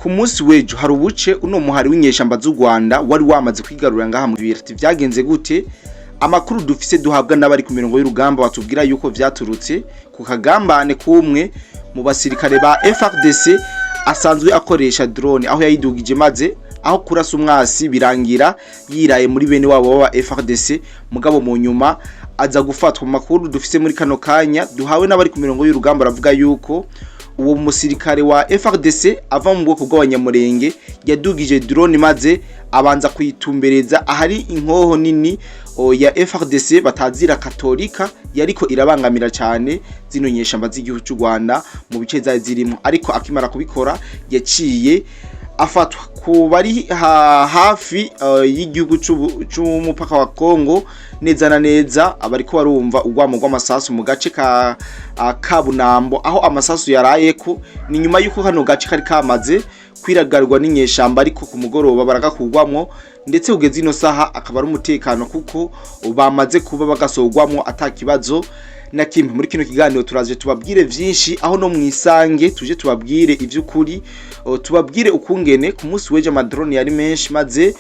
Ku munsi w'ejo hari ubuce uno muhari w'inyeshamba z'u Rwanda wari wamaze kwigarurira ngaha mu Bibira. Ati vyagenze gute? Amakuru dufise duhabwa n'abari ku mirongo y'urugamba batubwira yuko vyaturutse ku kagambane kumwe mu basirikare ba FARDC asanzwe akoresha drone, aho yayidugije maze aho kurasa umwasi birangira yiraye muri bene wabo baba FARDC, mugabo mu nyuma aza gufatwa. Makuru dufise muri kano kanya duhawe n'abari ku mirongo y'urugamba aravuga yuko uwo musirikare wa FARDC ava mu bwoko bw'Abanyamurenge yadugije drone maze abanza kuyitumbereza ahari inkoho nini ya FARDC batazira Katolika yariko irabangamira cyane zino nyeshamba z'igihugu cy'u Rwanda mu bice zari zirimo, ariko akimara kubikora yaciye afatwa. Ku bari hafi y'igihugu c'umupaka wa Congo neza na neza, abariko barumva urwamo rw'amasasu mu gace ka Kabunambo aho amasasu yarayeko, ni nyuma yuko kano gace kari kamaze kwiragarwa n'inyeshamba, ariko ku mugoroba baragakugwamwo, ndetse kugeza ino saha akaba ari umutekano kuko bamaze kuba bagasorwamwo ata kibazo na kimwe. Muri kino kiganiro turaje tubabwire vyinshi, aho no mwisange tuje tubabwire ivy'ukuri, tubabwire ukungene ku munsi w'ejo amadrone yari menshi maze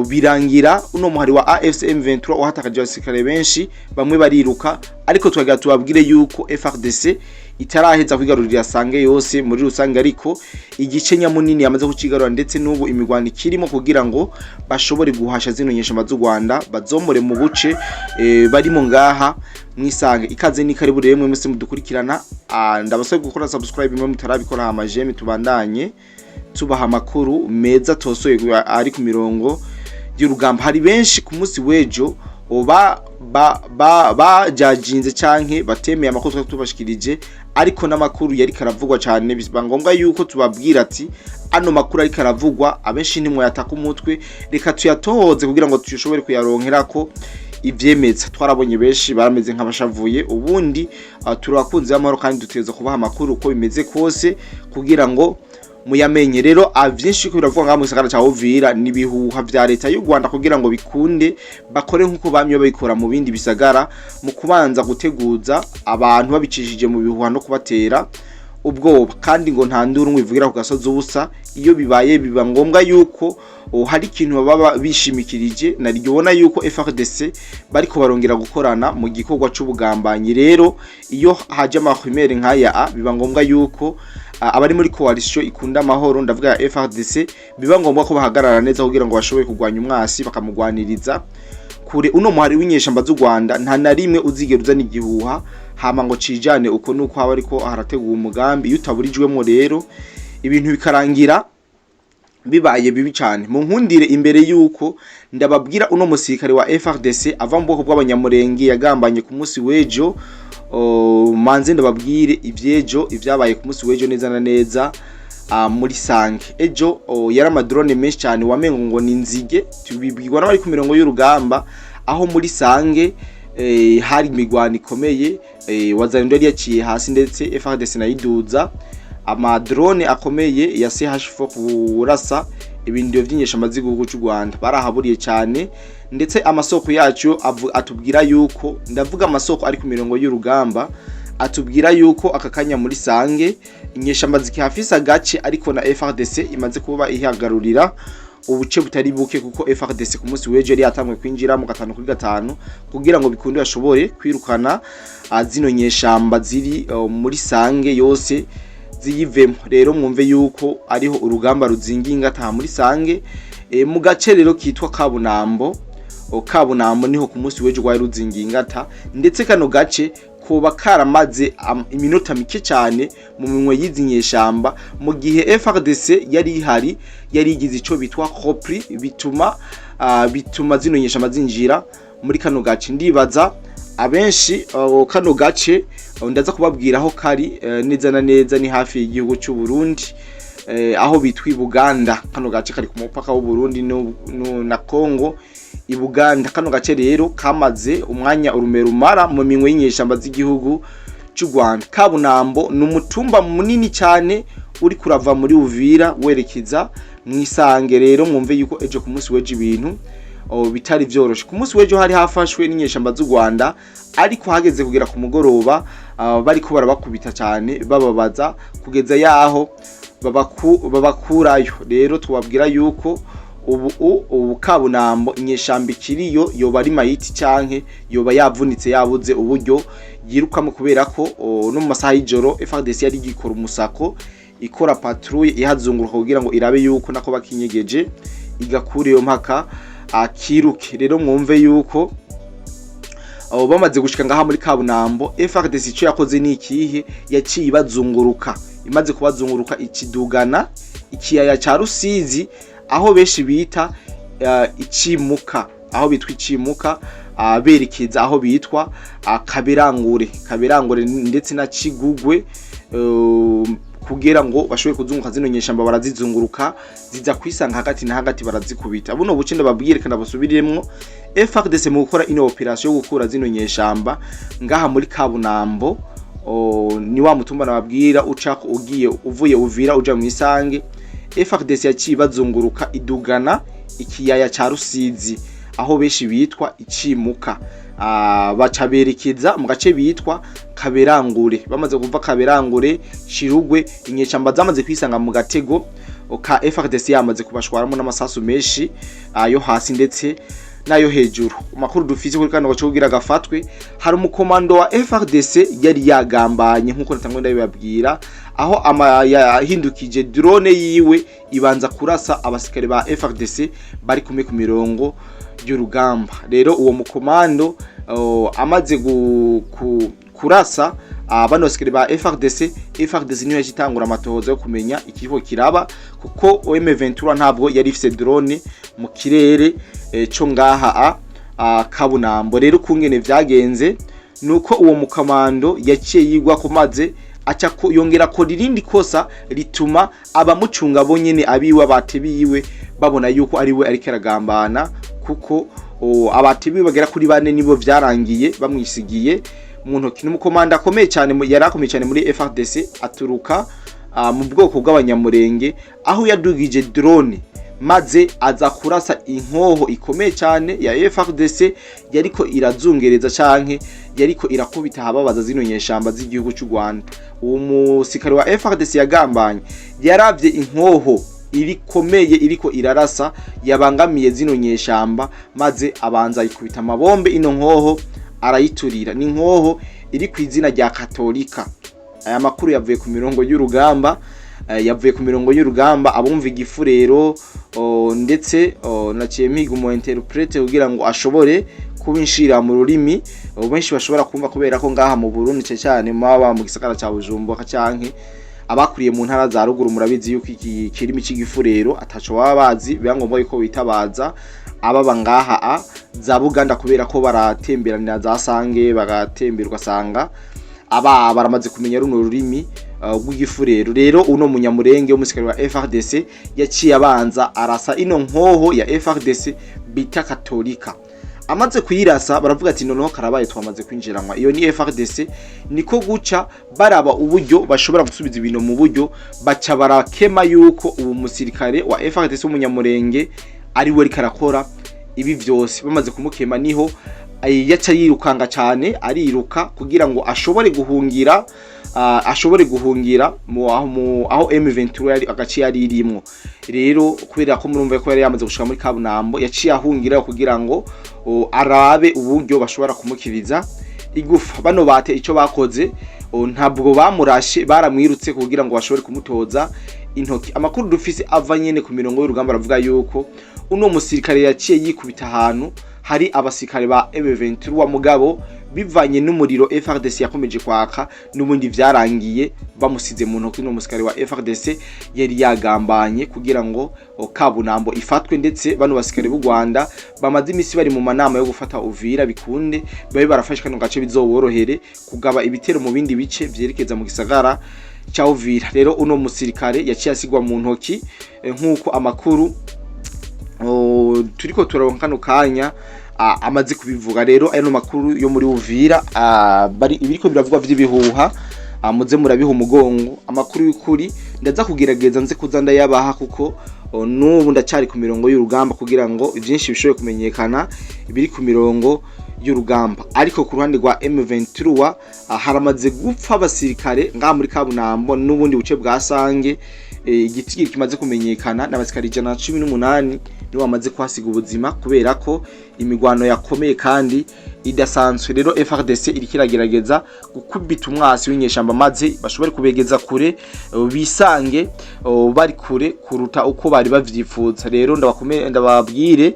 birangira uno muhari wa AFC M23 uhatakaje abasirikare benshi, bamwe bariruka, ariko twagira tubabwire yuko FARDC itaraheza kwigarurira Sange yose muri rusange, ariko igice nyamunini yamaze kucigarura, ndetse n'ubu imigwano ikirimo kugira ngo bashobore guhasha zino nyeshamba z'u Rwanda bazomore mu buce barimo ngaha mwisange. Ikaze ni karibu rero mwe mudukurikirana, ndabasaba gukora subscribe mwe mutarabikora, hama j'aime, tubandanye tubaha amakuru meza tosoye ari ku mirongo y'urugamba. Hari benshi ku munsi w'ejo ba ba ba bajajinze canke batemeye amakuru twari tubashikirije, ariko n'amakuru yari karavugwa cyane biba ngombwa yuko tubabwira ati ano makuru ariko aravugwa abenshi ntimwe yataka umutwe, reka tuyatohoze kugira ngo tushobore kuyaronkerako ivyemeza. Twarabonye benshi barameze nk'abashavuye. Ubundi turabakunzi b'amahoro kandi dutegerezwa kubaha amakuru uko bimeze kose kugira ngo muyamenye. Rero vyinshi ko biravuga ngaha mu gisagara ca Uvira ni ibihuha vya leta y'u Rwanda kugira ngo bikunde bakore nk'uko bamye babikora mu bindi bisagara, mu kubanza guteguza abantu babicishije mu bihuha no kubatera ubwoba. Kandi ngo nta nduru ivugira ku gasozi ubusa. Iyo bibaye biba ngombwa yuko hari ikintu baba bishimikirije, naryo ubona yuko FARDC bariko barongera gukorana mu gikorwa c'ubugambanyi. Rero iyo haje amahumere nk'aya biba ngombwa yuko abari muri coalition ikunda amahoro, ndavuga ya FARDC, biba ngombwa ko bahagarara neza kugira ngo bashobore kurwanya umwasi bakamugwaniriza kure. Uno muhari w'inyeshamba z'u Rwanda nta na rimwe uzigera uzana igihuha hama ngo cijane uko nuko haba ariko harategura umugambi. Iyo utaburijwemo rero ibintu bikarangira bibaye bibi cyane. Mu nkundire, imbere yuko ndababwira uno musirikare wa FARDC ava mu bwoko bw'Abanyamurenge yagambanye ku munsi w'ejo, manze ndababwire ivyejo, ivyabaye ku munsi w'ejo neza na neza muri Sange. Ejo yari amadrone menshi cyane, wamengo ngo ni nzige, tubibwirwa n'abari ku mirongo y'urugamba, aho muri Sange hari imigwano ikomeye, Wazalendo yari yaciye hasi ndetse FARDC nayiduza amadrone akomeye ya CH4 kurasa ibintu vy'inyeshamba z'igihugu cy'u Rwanda. Barahaburiye cyane, ndetse amasoko yacu atubwira yuko, ndavuga amasoko ari ku mirongo y'urugamba, atubwira yuko aka kanya muri Sange inyeshamba zikihafise agace, ariko na FARDC imaze kuba ihagarurira ubuce butari buke, kuko FARDC ku munsi w'ejo yari yatanguye kwinjira mu 5 kuri 5 kugira ngo bikunde bashobore kwirukana zino nyeshamba ziri muri Sange yose ziyivemo. Rero mwumve yuko ariho urugamba ruzingiye ingataha muri Sange, mu gace rero kitwa Kabunambo. Kabunambo niho ku munsi w'ejo rwari ruzingiye ingata, ndetse kano gace koba karamaze iminota mike cyane mu minwe y'izi nyeshamba, mu gihe FARDC yari ihari, yari igize ico bitwa repli, bituma zino nyeshamba zinjira muri kano gace. Ndibaza abenshi kano gace ndaza kubabwira aho kari neza na neza, ni hafi y'igihugu cy'u Burundi, aho bitwa i Buganda. Kano gace kari ku mupaka w'u Burundi na Congo i Buganda. Kano gace rero kamaze umwanya urume rumara mu minwe y'inyeshamba z'igihugu cy'u Rwanda. Kabunambo ni umutumba munini cyane uri kurava muri Uvira werekeza mwisange. Rero mwumve yuko ejo ku munsi w'ejo ibintu bitari vyoroshe. Ku munsi w'ejo hari hafashwe n'inyeshamba z'u Rwanda, ariko hageze kugera ku mugoroba bariko barabakubita cyane bababaza kugeza yaho. Babakurayo rero tubabwira yuko ubu Kabunambo inyeshamba ikiriyo yoba ari mayiti canke yoba yavunitse, yabuze uburyo yirukamo, kubera ko no mu masaha y'ijoro FARDC yari igikora umusako, ikora patrouille, ihazunguruka kugira ngo irabe yuko nako bakinyegeje igakura iyo mpaka akiruke. Rero mwumve yuko abo bamaze gushika ngaha muri Kabunambo, FARDC ico yakoze ni ikihe? Yaciye ibazunguruka. Imaze kubazunguruka, ikidugana ikiyaya ca Rusizi, aho benshi bita Icimuka, aho bitwa Icimuka, berekeza aho bitwa Kaberangure ndetse na Kigugwe, kugira ngo bashobore kuzunguruka zino nyeshamba. Barazizunguruka, ziza kwisanga hagati na hagati, barazikubita. Buno buce ndababwire kandi abasubiremwo, FARDC mu gukora ino operation yo gukura zino nyeshamba ngaha muri Kabunambo, ni wa mutumba nababwira ucako ugiye uvuye Uvira uja mu Isange. FARDC yaciye bazunguruka, idugana ikiyaya ca Rusizi, aho benshi bitwa Icimuka, baca berekeza mu gace bitwa Kaberangure. Bamaze kuva Kaberangure, Shirugwe, inyeshamba zamaze kwisanga mu gatego ka FARDC, yamaze kubashwaramo n'amasasu menshi ayo hasi ndetse nayo hejuru. Amakuru dufise kuri kano gace, kugira gafatwe, hari umukomando wa FARDC yari yagambanye, nkuko natangwe ndabibabwira, aho ama yahindukije drone yiwe ibanza kurasa abasikare ba FARDC bari kumwe ku mirongo y'urugamba. Rero uwo mukomando amaze kurasa bano basikare ba FARDC, FARDC niyo yashitangura amatohoza yo kumenya ikiriho kiraba, kuko M23 ntabwo yari ifise drone mu kirere co ngaha a Kabunambo. Rero kungene vyagenze nuko uwo mukomando yaciye yigwa ko, maze aca yongera akora irindi kosa rituma abamucunga bo nyene abiwe, abatebiwe, babona yuko ari we ariko aragambana, kuko abatebiwe bagera kuri bane nibo vyarangiye bamwisigiye mu ntoki. N'umukomanda akomeye cyane, yari akomeye cyane muri FARDC, aturuka mu bwoko bw'Abanyamurenge, aho yadugije drone maze aza kurasa inkoho ikomeye cyane ya FARDC yariko irazungereza canke yariko irakubita ahababaza zino nyeshamba z'igihugu cy'u Rwanda. Uwo musikari wa FARDC yagambanye yaravye inkoho irikomeye iriko irarasa yabangamiye zino nyeshamba, maze abanza ayikubita amabombe ino nkoho, arayiturira. Ni inkoho iri ku izina rya Katolika. Aya makuru yavuye ku mirongo y'urugamba, yavuye ku mirongo y'urugamba. Abumva Igifurero, ndetse naciye mpiga umu interprète kugira ngo ashobore kubinshira mu rurimi benshi bashobora kumva, kubera ko ngaha mu Burundi, cyane cyane maba mu gisagara ca Bujumbura canke abakuriye mu ntara za ruguru, murabizi yuko iki kirimi c'Igifurero ataco baba bazi. Biba ngombwa yuko witabaza ababa ngaha za Buganda, kubera ko baratemberanira za Sange, bagatembera, ugasanga aba baramaze kumenya runo rurimi rw'Igifurero. Rero uno Munyamurenge w'umusikari wa FARDC yaciye abanza arasa ino nkoho ya FARDC bita Katolika. Amaze kuyirasa, baravuga ati: "Noneho karabaye, twamaze kwinjiranwa, iyo ni FARDC." Niko guca baraba uburyo bashobora gusubiza ibintu mu buryo, baca barakema yuko ubu musirikare wa FARDC w'Umunyamurenge ari we ariko arakora ibi vyose. Bamaze kumukema, niho yaca yirukanga cyane, ariruka kugira ngo ashobore guhungira mu aho M23 yari, agace yari irimwo. Rero kubera ko murumva ko yari yamaze gushika muri Kabunambo, yaciye ahungira kugira ngo arabe uburyo bashobora kumukiriza igufa. Bano bate ico bakoze, ntabwo bamurashe, baramwirutse kugira ngo bashobore kumutoza intoki. Amakuru dufise ava nyene ku mirongo y'urugamba aravuga yuko uno musirikare yaciye yikubita ahantu hari abasirikare ba M23, mugabo bivanye n'umuriro FARDC yakomeje kwaka, n'ubundi vyarangiye bamusize mu ntoki. No musirikare wa FARDC yari yagambanye kugira ngo Kabunambo ifatwe, ndetse bano basirikare b'u Rwanda bamaze imisi bari mu manama yo gufata Uvira, bikunde babe barafashe kano gace, bizoborohere kugaba ibitero mu bindi bice vyerekeza mu gisagara ca Uvira. Rero uno musirikare yaciye asigwa mu ntoki, nk'uko amakuru turiko turaronka kano kanya amaze kubivuga. Rero ayo makuru yo muri Uvira, bari ibiriko biravugwa vy'ibihuha, muze murabiha umugongo. Amakuru y'ukuri ndaza kugerageza nze kuza ndayabaha, kuko n'ubu ndacari ku mirongo y'urugamba kugira ngo ivyinshi bishobore kumenyekana ibiri ku mirongo y'urugamba. Ariko ku ruhande rwa M23, haramaze gupfa abasirikare ngaha muri Kabunambo n'ubundi buce bwa Sange. Igitigiri kimaze kumenyekana n'abasikari 118 nibo bamaze kuhasiga ubuzima, kubera ko imigwano yakomeye kandi idasanzwe. Rero FARDC iriko iragerageza gukubita umwasi w'inyeshamba, maze bashobore kubegeza kure, bisange bari kure kuruta uko bari bavyifuza. Rero ndababwire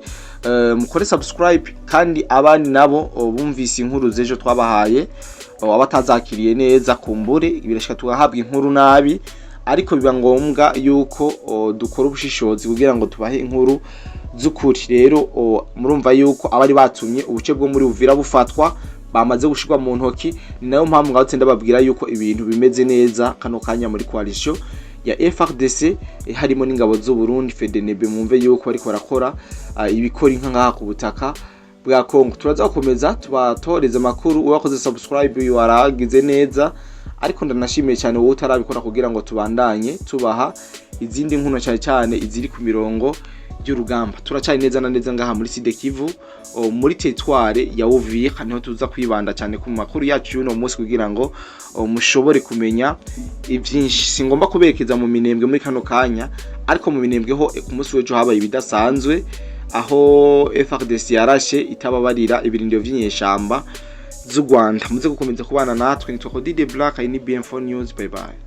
mukore subscribe, kandi abandi nabo bumvise inkuru z'ejo twabahaye, abatazakiriye neza, kumbure birashika tugahabwa inkuru nabi, ariko biba ngombwa yuko dukora ubushishozi kugira ngo tubahe inkuru z'ukuri. Rero murumva yuko abari batumye ubuce bwo muri Uvira bufatwa bamaze gushirwa mu ntoki. Ni nayo mpamvu ngarutse ndababwira yuko ibintu bimeze neza kano kanya muri coalition ya FARDC, harimo n'ingabo z'u Burundi FDNB. Mumve yuko bariko barakora ibikora inka ngaha ku butaka bwa Kongo. Turaza gukomeza tubatoreze amakuru. Uwakoze subscribe waragize neza, ariko ndanashimiye cyane wowe utarabikora, kugira ngo tubandanye tubaha izindi nkuru, cyane cyane iziri ku mirongo y'urugamba. Turacyari neza na neza ngaha muri Sud Kivu, muri territoire ya Uvira, niho tuza kwibanda cyane ku makuru yacu y'uno munsi, kugira ngo mushobore kumenya ivyinshi. Singomba kuberekeza mu Minembwe muri kano kanya, ariko mu Minembwe ho ku munsi w'ejo habaye ibidasanzwe, aho FARDC yarashe itababarira ibirindiro vy'inyeshamba z'u Rwanda. Muze gukomeza kubana natwe. Nitwa Cody de Black, iyi ni BM4 News. Bye bye.